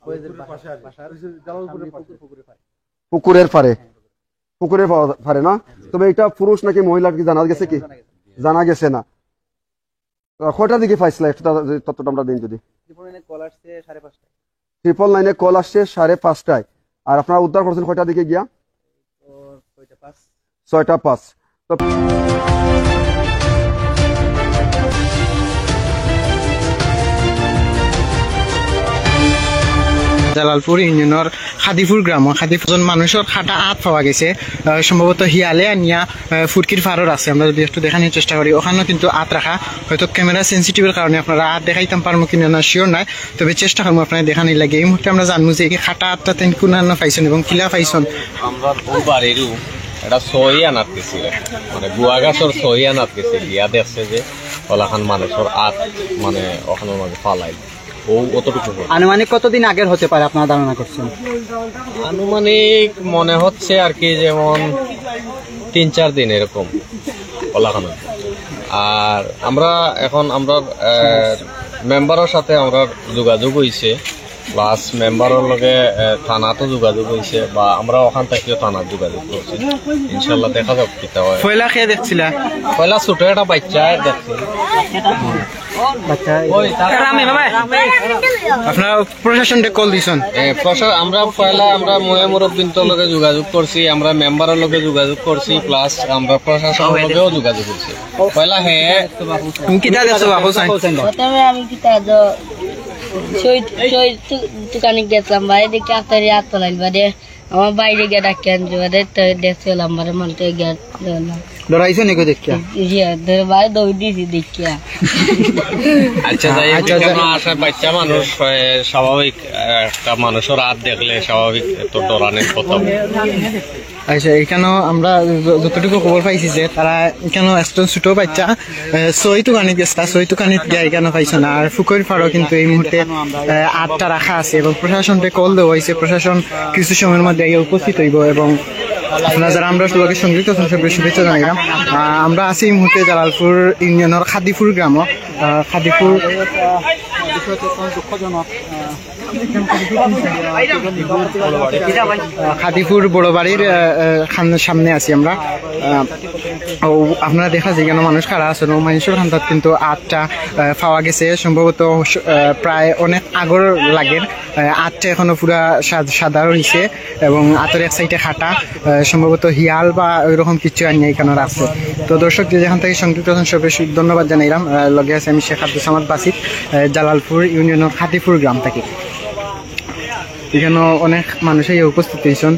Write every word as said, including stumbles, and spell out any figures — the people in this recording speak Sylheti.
ফয়েজের বাসা, বাসার ওই যে জালালপুরের সামনে পাশে। পুকুর, পুকুরের পাড়ে। পুকুরের পাড়ে, পুকুরের পা-, পাড়ে না? তবে এটা পুরুষ নাকি মহিলা কি জানা গেছে কি? জানা গেছে না। আহ, কয়টার দিকে পাইছিলা একটু তা-, তথ্যটা আমরা দিন যদি। ট্রিপল নাইনে কল আসছে সাড়ে পাঁচটায়। ট্রিপল নাইনে কল আসছে সাড়ে পাঁচটায়। আর আপনারা উদ্ধার করছেন কয়টার দিকে গিয়া? তো ছয়টা পাঁচ। ছয়টা পাঁচ। তো জালালপুর ইউনিয়নের খাদিপুর গ্রামো খাদিপুর একজন মানুষর কাটা আত পাওয়া গেছে। আহ, সম্ভবত হিয়ালে আনিয়া, আহ, ফুটকির ফারর আছে। আমরা যদি একটু দেখানোর চেষ্টা করি, ওখানেও কিন্তু আত রাখা। হয়তো ক্যামেরা সেন্সিটিভের কারণে আপনারা আত দেখাইতাম পারমু কিনা না শিওর নাই, তবে চেষ্টা করবো আপনারা দেখানির লাগি। এই মুহূর্তে আমরা জানবো যে এই কাটা আতটা তেন কোন আনো পাইছেন এবং কিলা পাইছেন। আমরা ও বাড়িরও এটা ছয় আনাত গেছিল, মানে গুয়া গাছর ছয় আনাত গেছিল, গিয়া দেখছে যে ওলাখান মানুষের আত, মানে ওখানে ওনাকে ফালাই। ও অতটুকু করে। আনুমানিক কতদিন আগের হতে পারে আপনারা ধারণা করছেন? আনুমানিক মনে হচ্ছে আর কি, যেমন তিন চার দিন এরকম ওলাখান। আর আমরা এখন আমরা মেম্বারের সাথে আমরা যোগাযোগ হইছে, প্লাস মেম্বারের লগে আহ, থানাতো যোগাযোগ হইছে, বা আমরা ওখান থাকিও থানাত যোগাযোগ করছি। ইনশাল্লাহ দেখা যাক কিতা হয়। পয়লা কে দেখছিলা? পয়লা ছোট একটা বাচ্চা দেখছি। বাচ্চা। ওই তার আপনারা প্রশাসনরে কল দিছেন? এ, প্রশা-, আমরা পয়লা আমরা ময় মুরব্বিন্তর লগে যোগাযোগ করছি, আমরা মেম্বারের লগে যোগাযোগ করছি, প্লাস আমরা প্রশাসনের লগেও যোগাযোগ করছি। পয়লা হে তুমি কিতা দেখছো বাবু সাইন? প্রথমে আমি কিতা দ-, শহীদ, শহীদ তু-, তুকানি গেছিলাম, বাড়ি দেখি আত্মারি আত্মা লাইল বাদে আমার বাইরে গিয়ে ডাকি আনছি, বাদে তো দেখছিলাম, বাদে মনকে গিয়ে ধরলাম। ডরাইছো নাকি দেখিয়া? ইয়ে, ধরে বাদে দৌড় দিছি দেখিয়া। আচ্ছা, যাই হোক, আচ্ছা, আচ্ছা। এখানে আসা বাচ্চা মানুষ, এ, স্বাভাবিক, এ, একটা মানুষের আত দেখলে স্বাভাবিক তো ডরানির কথা। আচ্ছা, এখানেও আমরা য-, যতটুকু খবর পাইছি যে তারা এখানেও একজন ছোট বাচ্চা, এ, ছয় তুকানিত গেছে, ছয় তুকানিত গিয়া এখানে পাইছে না। আর ফুকর ফাড়ো কিন্তু এই মুহূর্তে, এ, আতটা রাখা আছে এবং প্রশাসনকে কল দেওয়া হয়েছে। প্রশাসন কিছু সময়ের মধ্যে গিয়ে উপস্থিত হইব এবং আপনারা যারা আমরা সবাইকে সংযুক্ত আছেন সবাইকে শুভেচ্ছা জানাইলাম। আহ, আমরা আছি এই মুহূর্তে জালালপুর ইউনিয়নের খাদিপুর গ্রামও। আহ, খাদিপুর খাদিপুর বড় বাড়ির, আহ, আহ, খান-, সামনে আছি আমরা। আহ, ও, আপনারা দেখা যায় কেন মানুষ খাড়া আছে, ও মানুষের খান্দাত কিন্তু আতটা, আহ, পাওয়া গেছে, সম্ভবত, আহ, প্রায় অনেক আগর লাগের। আহ, আতটা এখনো পুরা সাদ-, সাদা রয়েছে এবং আতর এক সাইডে কাটা, আহ, সম্ভবত হিয়াল বা ওইরকম কিছু আনিয়া এখানে রাখছে। তো দর্শক, যে যেখান থেকে সংযুক্ত আছেন সবাই সু-, ধন্যবাদ জানাইলাম। আহ, লগে আছে আমি শেখ আব্দুল সামাদ বাসিত, আহ, জালালপুর ইউনিয়নের খাদিপুর গ্রাম থেকে। এখানে অনেক মানুষ এই উপস্থিত হয়েছেন।